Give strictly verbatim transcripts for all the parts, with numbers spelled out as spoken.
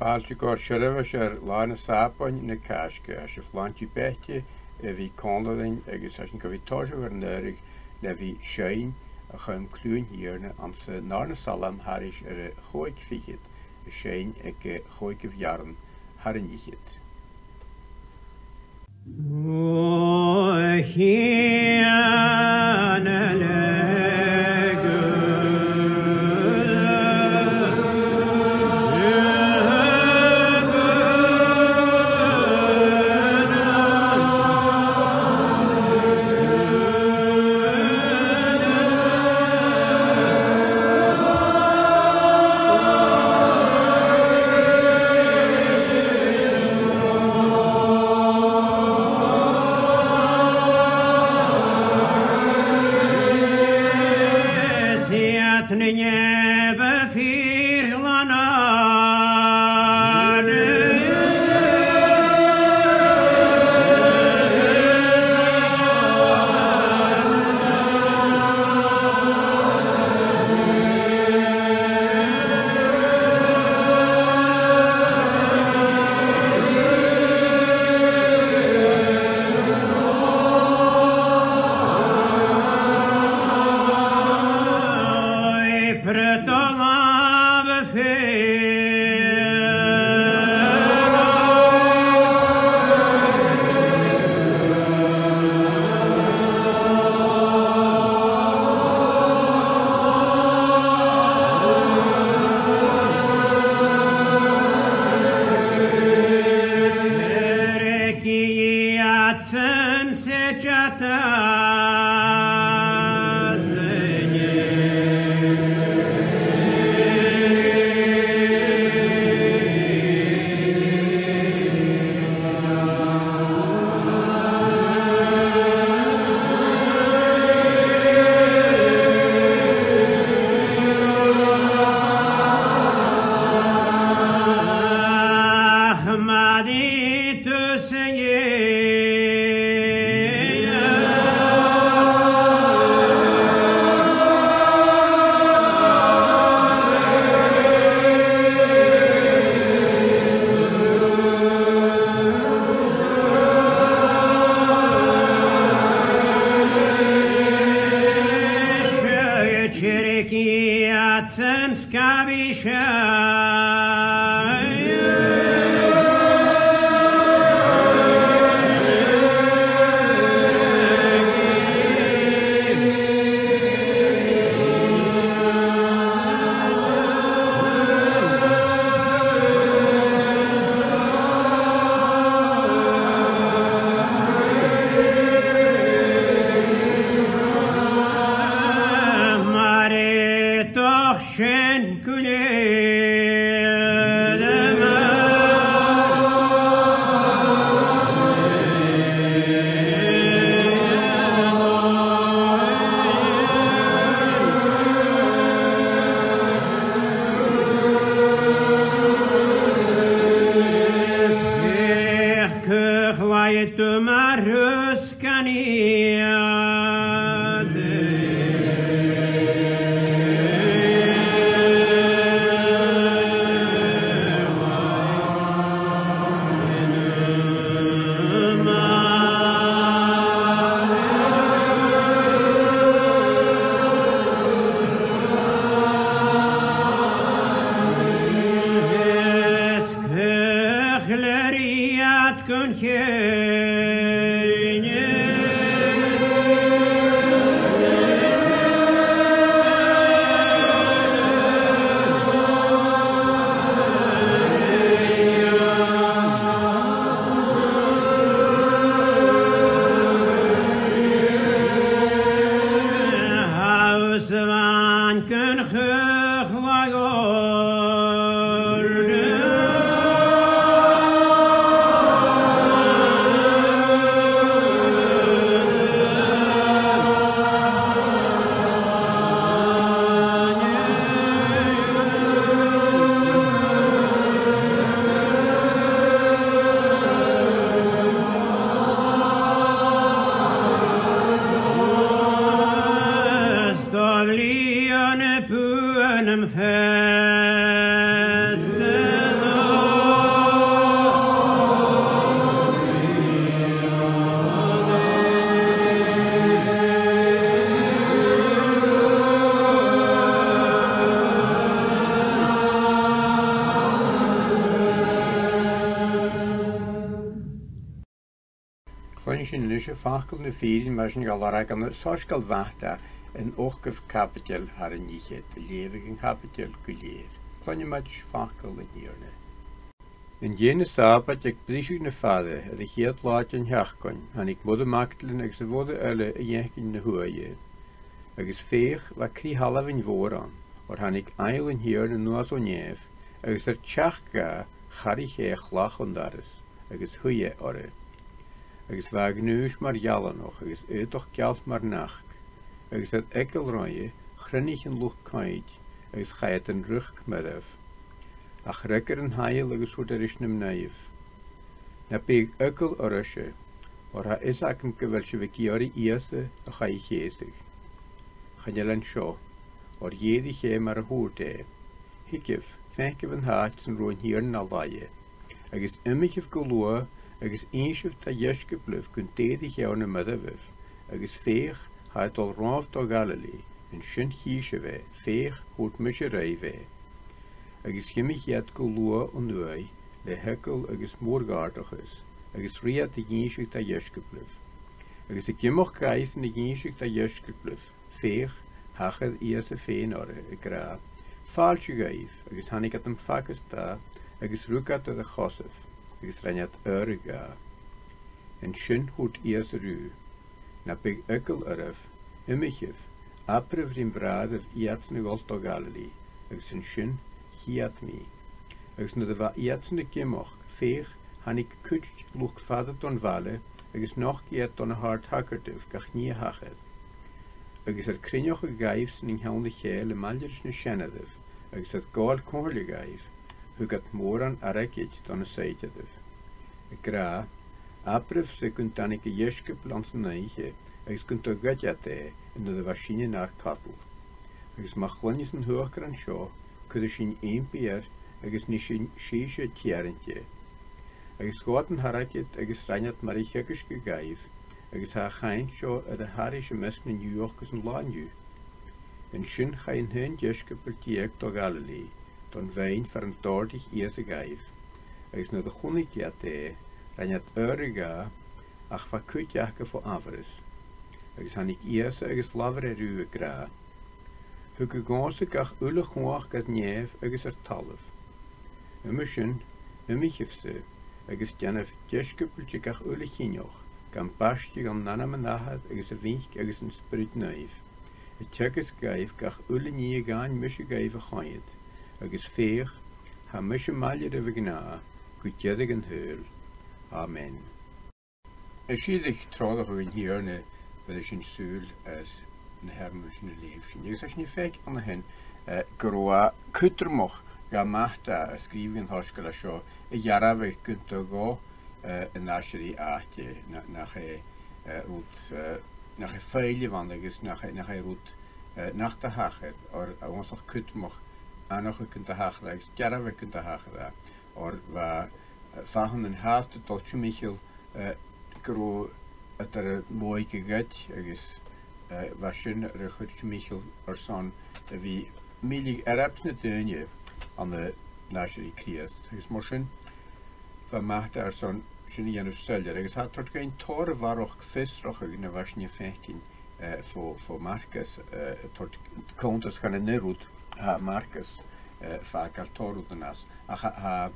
Fàilte gu seirbheis air Là na Sàbaid na Càisge. Tha sibh a' faighinn beachd a bhith còmhla rinn agus tha sinn gu bhith a' tòiseachadh ar n-adhraidh le bhith a' seinn a chum cliù an Tighearna anns an dàrna salm thairis air a' chòig fichead, a' seinn aig a' chòigeamh rann thar an fhichead. Sin a-nis am facal na fìrinn mar sin a tha gu lèir ann an Soisgeul Mhata, an ochdamh caibideil thar an fhichead, a' leughadh an caibideil gu lèir. Cluinnidh sinn facal an Tighearna. An dèidh na Sàbaid, aig briseadh na fada, air a' chiad là den t-seachdain, thàinig Moire Magdalin agus a' Mhoire eile a dh'fhaicinn na h-uaighe. Agus feuch, bha crith-thalmhainn mhòr ann, oir thàinig aingeal an Tighearna a-nuas o nèamh, agus air teachd dha, charaich e a' chlach on doras, agus shuidh e oirre. Agus bha a ghnùis mar ghealanach, agus aodach geal mar nac, agus air eagal roimhe, chruinnich an luchd-coimhead, agus chaidh iad an riochd mairbh. Ach fhreagair an t-aingeal agus thubhairt e ris na mnathaibh, Na biodh eagal oirbhse, oir tha fhios agam gu bheil sibh ag iarraidh Ìosa a chaidh a cheusadh. Chan eil e an seo, oir dh'èirich e mar a thubhairt e. Thigibh, faicibh an t-àite san robh an Tighearna na laighe. Agus imithibh gu luath, agus innsibh da dheisciobailibh gun d'èirich e o na mairbh, agus feuch, tha e a' dol romhaibh do Ghalile, an sin chì sibh e, feuch, thubhairt mise ribh e. Agus dh'imich iad gu luath on uaigh, le h-eagal agus mòr-ghàirdeachas, agus ruith iad a dh'innse da dheisciobailibh. Agus ag imeachd dhaibhsan a dh'innse da dheisciobailibh, feuch, thachair Ìosa fhèin orra, ag ràdh, Fàilte dhuibh, agus thàinig iad am fagas dha, agus rug iad air a chosaibh, agus rinn iad adhradh dha. An sin thubhairt Ìosa riutha, Na biodh eagal oirbh, imithibh, abraibh rim bhràithrean iadsan a dhol do Ghalile, agus an sin chì iad mi. Agus nuair a bha iadsan ag imeachd, feuch, thàinig cuid luchd-fada don bhaile, agus nochd iad do na h-àrd-shagairt gach nì a thachair. Agus air cruinneachadh dhaibhsan an ceann a chèile maille ris na seanairean, agus air gabhail comhairle dhaibh, thug iad mòran airgid do na saighdearan, ag ràdh, Abraibh-sa gun tàinig a dheisciobail anns an oidhche, agus gun do ghoid iad e, an uair a bha sinne nar cadal. Agus ma chluinneas an t-uachdaran seo, cuiridh sinn impidh air, agus nì sinn sibhse tèarainte. Agus ghabh iad an t-airgead agus rinn iad mar a theagaisgeadh dhaibh, agus tha a' chainnt seo air a thairis am measg nan Iùdhach gus an là an-diugh. An sin chaidh an t-aon deisciobail deug do Ghalile, don bheinn far an d' òrdaich Ìosa dhaibh. Agus nuair a chunnaic iad e, rinn iad adhradh dha, ach bha cuid aca fo amharas. Agus thàinig Ìosa agus labhair e riutha ag ràdh, Thugadh dhòmhsa gach uile chumhachd air nèamh agus air talamh. Uime sin, imithibh-sa, agus dèanaibh deisciobail de gach uile chinneach, gam baisteadh ann an ainm an Athar agus a' Mhic agus an Spioraid Naoimh, a' teagasg dhaibh gach uile nì a dh'àithn mise dhuibh a choimhead, agus feuch, tha mise maille ribh a-ghnàth, gu deireadh an t-saoghail. Amen. Is e ri treòrachadh an Tighearna a bheireadh sinn sùil air na h-earrannan sin a leugh sinn. Agus tha sinn a' faicinn an sin, eh, gun robh e cudromach do Mhata, a sgrìobh an t-soisgeul seo, a dhearbhadh gun do ghabh, eh, an aiseirigh àite, na-, nach e, eh, rud, eh, nach e foighidibh a bh' ann agus nach e, nach e rud, eh, nach do thachair, oir a bha e uabhasach cudromach aithneachadh gun do thachair e agus dearbhadh gun do thachair e, oir bha, eh, fathannan fhathast a' dol timcheall, eh, gun robh iad air am modh a ghoid agus, eh, bha sin air a chur timcheall airson a bhith milleadh earbsa na daoine ann an aiseirigh Chrìosd. Agus mar sin, bha Mata airson sin a dhèanamh soilleir. Agus tha e a' toirt dhuinn tòrr a bharrachd fiosrachadh na bha sinn a' faicinn, eh, fo, fo Marcas, eh, a' toirt cunntas dhen an aon rud, tha Marcas, eh, a' fàgail tòrr rudan às. Ach tha, tha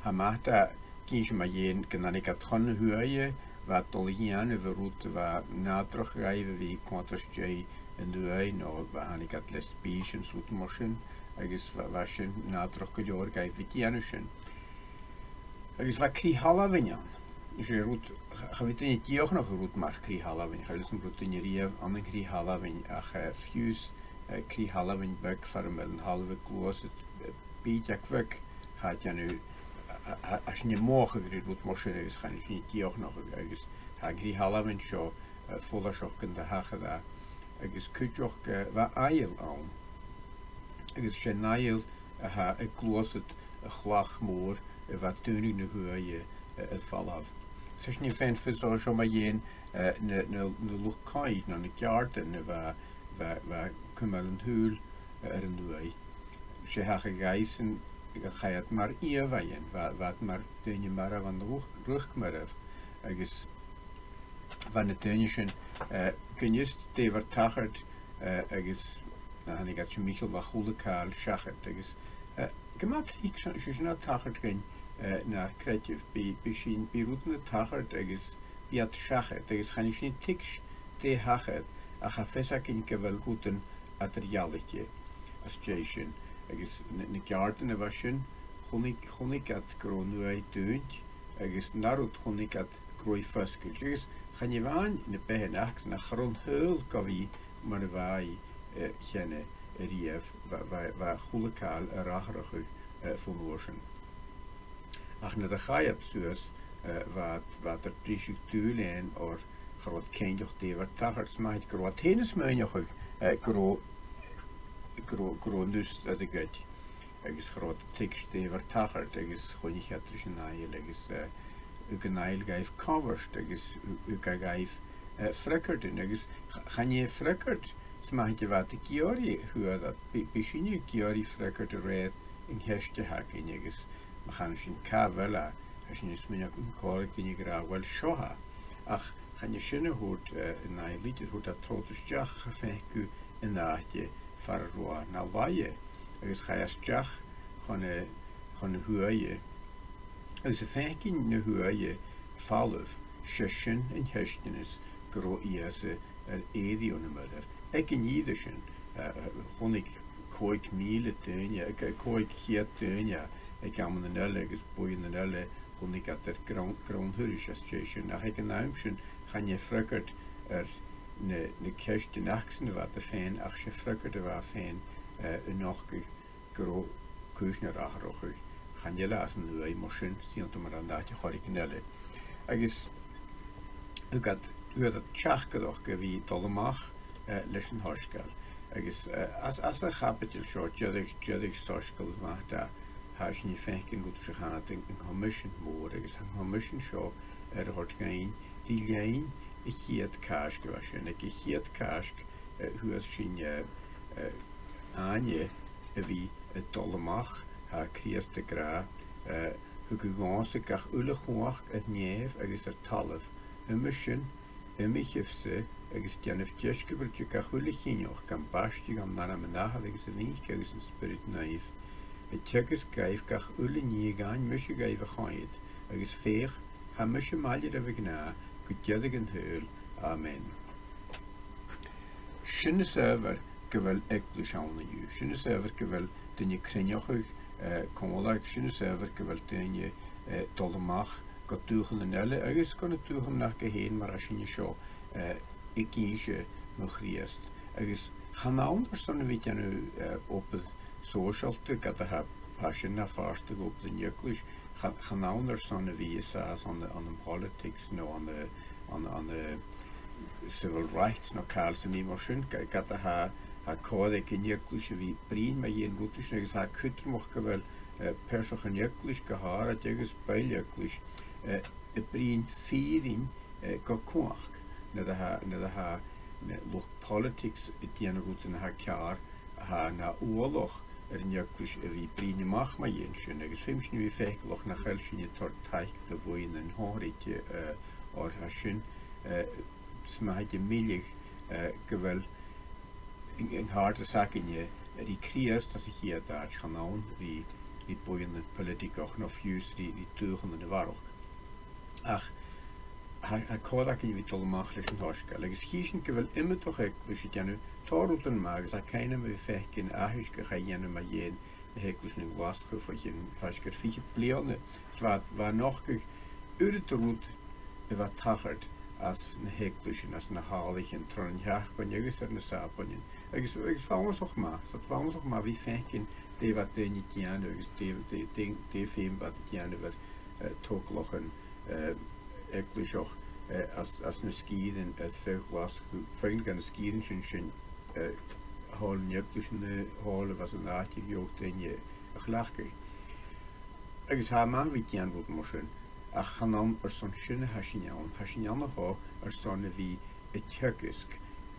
Tha Mata ag innse mu dheidhinn gun tàinig iad chun na h-uaighe, bha iad a' dol a dhèanamh rud a bha nàdarrach dhaibh a bhith a' coimhead às dèidh an uaigh, no bha, thàinig iad le spìos is rud mar sin, agus bha, bha sin nàdarrach gu leòr dhaibh a bhith a' dèanamh sin. Agus bha crith-thalmhainn ann. 'S e rud, cha, cha bhi daoine a' dìochuimhneachadh rud mar chrith-thalmhainn, cha bhi fhios agam gu robh daoine a-riamh ann an crith-thalmhainn, ach, eh, fiù 's, eh, crith-thalmhainn beag far am bheil an talamh a' gluasad, eh, bìdeag bheag, tha e a' dèanamh, a, a, a, tha sinn a' mothachadh ri rud mar sin agus chan eil sinn a' dìochuimhneachadh, agus tha an crith-thalmhainn seo, eh, follaiseach gun do thachair e, agus cuideachd, eh, bha aingeal ann, agus 's e an t-aingeal a tha a' gluasad a' chlach mhòir a bha a' dùnadh na h-uaighe, eh, air falbh. 'S tha sinn a' faighinn fios seo mu dheidhinn, eh, na, na, na luchd-coimhead, no na geàrdan a bha, bha, bha a' cumail an t-sùil, eh, air an uaigh. 'S e a thachair dhaibhsan, chaidh iad mar ìomhaighean, bha, bha iad mar dhaoine marbh ann an riochd, riochd mairbh, agus bha na daoine sin, eh, gun fhios dè bha air tachairt, eh, agus nuair a thàinig iad, 's e Michael bha a h-uile càil seachad, agus, eh, gu math tric, 's e sin, 's e sin a tha a' tachairt dhuinn, eh, nar creideamh, bidh, bidh sinn, bidh rudan a' tachairt agus bidh iad seachad, agus chan eil sinn a' tuigsinn dè thachair, ach tha fios againn gu bheil rudan eadar-dhealaichte às dèidh sin, agus na, na geàrdan a bha sin, chunnaic, chunnaic iad gun robh an uaigh dùinte, agus an ath rud chunnaic iad gun robh i fosgailte, agus chan e a-mhàin na beatha aca, ach cha robh an saoghal gu bhith mar a bha i, eh, cheana a-riamh, bha, bha, bha a h-uile càil air atharrachadh, eh, bhon uair sin. Ach nuair a chaidh iad suas, eh, bha, bha iad air briseadh-dùil fhaighinn oir cha robh iad cinnteach dè bha air tachairt, 's mathaid gun robh iad fhèin a' smaoineachadh, eh, gun robh, gun robh, gun robh an t-ùidh aca a' goid, agus cha robh iad a' tuigsinn dè bha air tachairt, agus choinnich iad ris an aingeal, agus, eh, thug an aingeal dhaibh comhfhurtachd, agus thu-, thug e dhaibh, eh, freagairt, agus ch-, chan e freagairt, 's mathaid a bha iad ag iarraidh a fhuair iad, bidh, bidh sinne ag iarraidh freagairt a rèir an cheist a th' againn, agus ma chanas sinn càit a bheil e, tha sinn a' smaoineachadh gun còrdadh duine a ràdh, uill, seo tha. Ach chan e sin a thuirt, eh, an aingeal idir, thuirt e, trobhad a-steach, cha fhaic thu an t-àite far an robh e na laighe. Agus chaidh e a-steach chun a', chun na h-uaighe. Agus a' faicinn na h-uaighe falbh, 's e sin an teisteanas gun robh Ìosa air èirigh o na mairbh. Aig an ìre sin, eh, chunnaic còig mìle duine, eh, còig ceud duine aig amannan eile agus buidhnean eile, chunnaic iad air grunn, grunn thurais às dèidh sin. Ach aig an àm sin, chan e freagairt air na, na ceistean acasan a bha iad a' faighinn, ach 's e freagairt a bha iad a' faighinn, eh, a' nochdadh gun robh cùisean air atharrachadh, chan eil e às an uaigh, mar sin, 's iongantach mar a tha an t-àite air choreigin eile. Agus thug iad, thug iad teachdaireachd a bhith a' dol a-mach, eh, leis an t-soisgeul. Agus, eh, anns, anns a' chaibideil seo, deireadh, deireadh soisgeul Mhata, tha sinn a' faicinn rud seo a chanas an, an Coimisean Mòr, agus tha an coimisean seo air a thoirt dhuinn ri linn a' chiad Chàisg a bha sin. Aig a' chiad Chàisg, eh, fhuair sinn, eh, eh, àithne a bhith a' dol a-mach, tha Crìosd ag ràdh, eh, thugadh dhòmhsa gach uile chumhachd air nèamh agus air talamh. Uime sin, imithibh-sa agus dèanaibh deisciobail de gach uile chinneach, gam baisteadh ann an ainm an Athar agus a' Mhic agus an Spioraid Naoimh, a' teagasg dhaibh gach uile nì a dh'aithnich mise dhaibh a choimhead, agus feuch, tha mise maille ribh a-ghnàth gu deireadh an t-saoghail. Amen. Sin as adhbhar gu bheil eaglais ann an-diugh. Sin as adhbhar gu bheil daoine a' cruinneachadh, eh, còmhla, sin as adhbhar gu bheil daoine, eh, a' dol a-mach gu dùthchannan eile agus gu na dùthchannan aca fhèin, mar a tha sinne seo, eh, ag innse mu Chrìosd. Agus chan ann airson a bhith a' dèanamh, eh, obair shòisealta, ged a tha, tha sin na phàirt de dh'obair an eaglais, chan, chan ann airson a bhith an sàs ann, ann am politics no ann an, ann, ann an civil rights no càil sam bith mar sin, ge-, ged a tha, tha còir aig an eaglais a bhith a' bruidhinn mu dheidhinn rudan sin, agus tha e cudromach gu bheil, eh, pearsachan eaglais gu h-àraid agus baill eaglais, eh, a' bruidhinn fìrinn, eh, gu cumhachd. Nuair a tha, nuair a tha na luchd politics a' dèanamh rudan a tha ceàrr, tha e na uallach air an eaglais a bhith a' bruidhinn a-mach mu dheidhinn sin, agus feumaidh sinn a bhith faiceallach nach eil sinne a' toirt taic do bhuidheann na h-aonar, eh, oir tha sin, eh, 's mathaid a' milleadh, eh, gu bheil an, an càirdeas againne ri Crìosd anns a' chiad àite, chan ann ri, ri buidheann na poilitigeach no fiù 's ri, ri dùthchannan a bharrachd. Ach tha, tha còir againn a bhith a' dol a-mach leis an t-soisgeul, agus chì sinn gu bheil iomadach eaglais a' dèanamh tòrr rudan math, agus tha cuimhne agam a bhith a' faicinn aithisg a chaidh a dhèanamh mu dheidhinn na h-eaglaisean ann an Glaschu bho chionn faisg air fichead bliadhna. Is bha, bha e a' nochdadh uiread de rud a bha a' tachairt anns na h-eaglaisean, anns na tallaichean, tron t-seachdain agus air na Sàbaidean. Agus, agus bha e uabhasach math, 's bha e uabhasach math a bhith a' faicinn dè bha daoine a' dèanamh agus dè, dè, dè, dè feum bha iad a' dèanamh air, eh, togalaichean, eh, eaglaiseach, eh, anns, anns na sgìrean air feadh Ghlaschu, feadhainn de na sgìrean sin, sin, eh, thall an eaglais, an, eh, thall a bha san àite a gheibheadh daoine a chleachdadh. Agus tha e math a bhith a' dèanamh rud mar sin, ach chan ann airson sin a tha sinn ann. Tha sinn ann a sheo airson a bhith a' teagasg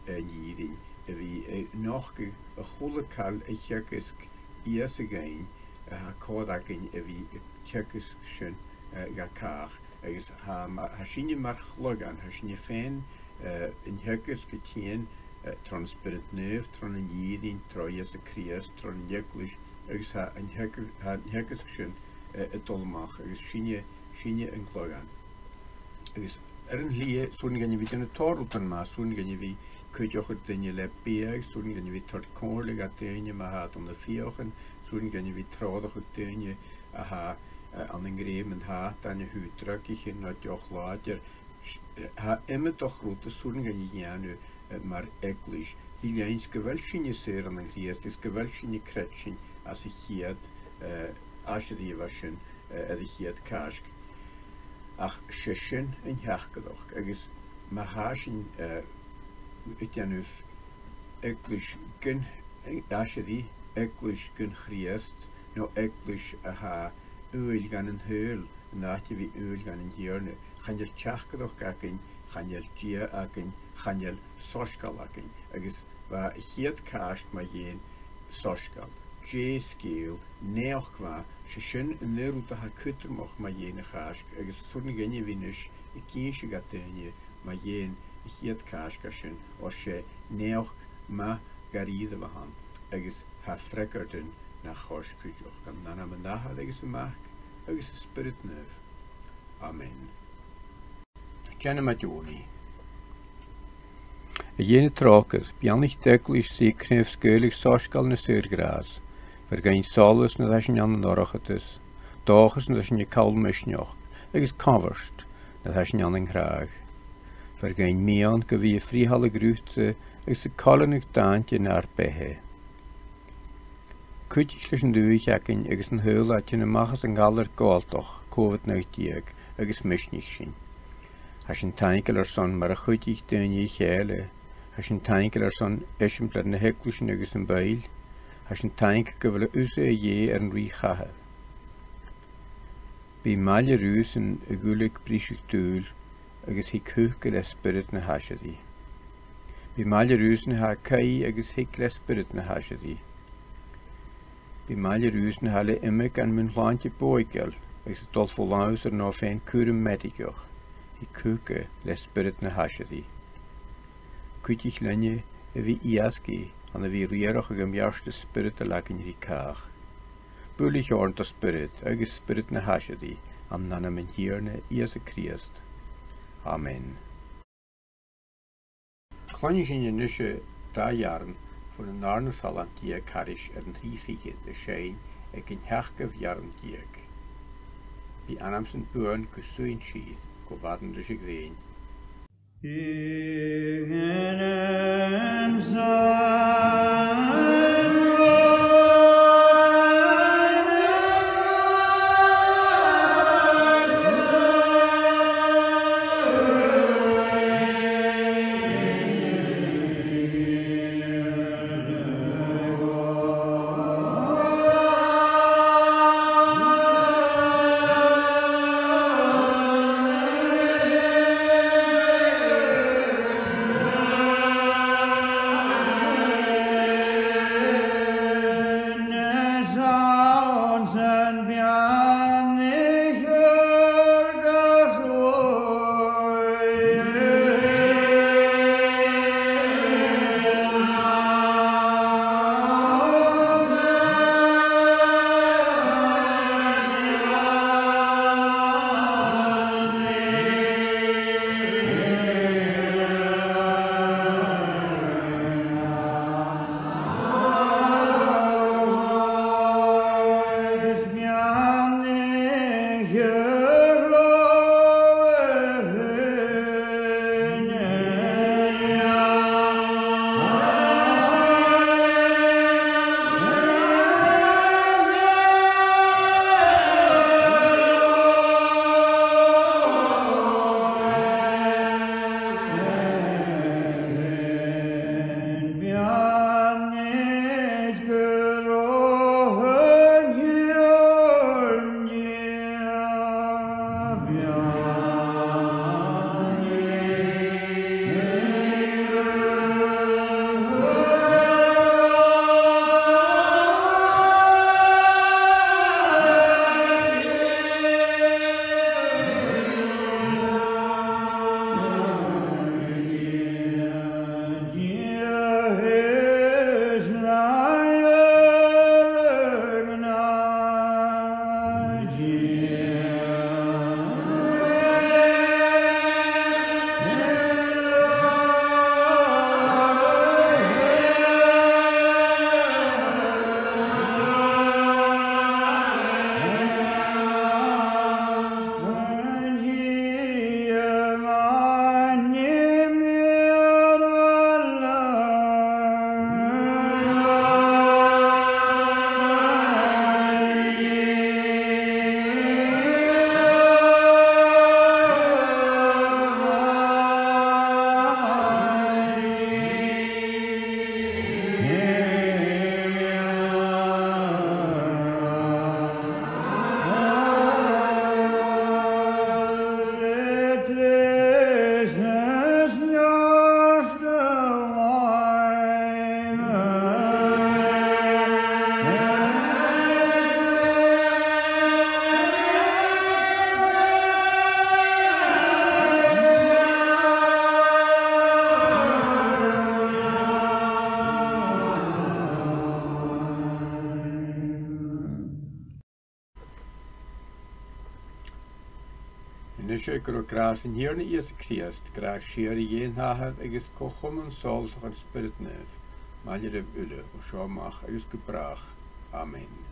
an fhìrinn, a bhith a' nochdadh a h-uile càil a theagaisg Ìosa dhuinn, a tha còir againn a bhith a' teagasg sin, eh, dha càch, Agus tha, ma-, tha sinne mar chloinn, tha sinne fhèin, eh, an teagasg a' tighinn, eh, tron Spiorad Naomh, tron an fhìrinn, tro Ìosa Crìosd, tron an Eaglais, agus tha an teag-, tha an teagasg sin, eh, a' dol a-mach, agus sinne, sinne an cloinn. Agus air an t-slighe, 's urrainn dhuinne a bhith a' dèanamh tòrr rudan math, 's urrainn dhuinne a bhith a' cuideachadh daoine le biadh, 's urrainn dhuinne a bhith a' toirt comhairle do dhaoine ma tha iad ann am fiachan, 's urrainn dhuinne a bhith a' treòrachadh daoine a tha, eh, ann an grèim an t-Sàtain, a thaobh dhrogaichean no deoch-làidir. S-, eh, tha iomadach rud as urrainn dhuinne a dhèanamh, eh, mar eaglais. Ri linn 's gu bheil sinne saor ann an Crìosd, is gu bheil sinne a' creidsinn anns a' chiad, eh, aiseirigh a bha sin, eh, air a' chiad Chàisg. Ach 's e sin an teachdaireachd, agus ma tha sinn, eh, a' dèanamh eaglais gun, eh, aiseirigh, eaglais gun Chrìosd, no eaglais a tha umhail dhan an t-saoghal, an àite a bhith umhail dhan an Tighearna, chan eil teachdaireachd againn, chan eil Dia againn, chan eil soisgeul againn, agus bha a' chiad Chàisg mu dheidhinn soisgeul. Dè an sgeul, naidheachd mhath, 's e sin an aon rud a tha cudromach mu dheidhinn a' Chàisg, agus 's urrainn dhuinne a bhith a-nis ag innse do dhaoine mu dheidhinn a' chiad Chàisg a tha sin, oir 's e naidheachd math gu dearbh a th' ann, agus tha freagairt air na chosg cuideachd, ann an ainm an Athar agus a' Mhic agus an Spioraid Naoimh. Amen. Dèanamaid ùrnaigh. A Dhè na tròcair, beannaich d' eaglais 's i a' craobh-sgaoileadh soisgeul na saor-ghràs, bheir dhuinn solas nuair a tha sinn ann an dorchadas, dòchas nuair a tha sinn a' call misneachd, agus comhfhurtachd nuair a tha sinn ann an cràdh. Bheir dhuinn miann gu bhith a' frithealadh riutsa agus a' coileanadh d' àinte nar beatha. Cuidich leis an dùthaich againn agus an t-saoghal a' tighinn a-mach às a' ghalar gabhaltach Covid naoi deug agus misnich sinn. Tha sinn taingeil airson mar a chuidich daoine a chèile. Tha sinn taingeil airson eisimpleir nan eaglaisean agus am buill. Tha sinn taingeil gu bheil thusa, a Dhè, air an rìgh-chathair. Bi maille riuthasan a dh'fhuiling briseadh-dùil agus thig thuca le spiorad na h-aiseirigh. Bi maille riuthasan a tha a' caoidh agus thig le spiorad na h-aiseirigh. Bi maille riuthasan a tha le iomadh mun t-slàinte bodhaigeil agus a' dol fo làmh-sa air neo faighinn cùram meidigeach, thig thuca le spiorad na h-aiseirigh. Cuidich leinne a bhith èasgaidh ann a bhith a' riarachadh am beartas spioradail againn ri càch. Builich oirnn do Spiorad agus spiorad na h-aiseirigh, ann an ainm an Tighearna Ìosa Crìosd. Amen. Cluinnidh sinn a-nise dà earrann bhon an dàrna salm deug thairis air an trì fichead, a' seinn aig an t-seachdamh earrann deug. Bi ainm-san buan gu suidhe sìos, gu math an dris a' ghrèin. Nise gun robh gràs an Tighearna Ìosa Crìosd, gràdh sìorraidh Dhè an t-Athair agus co-chomann sòlasach an Spioraid Naoimh, maille ribh uile o seo a-mach agus gu bràth. Amen.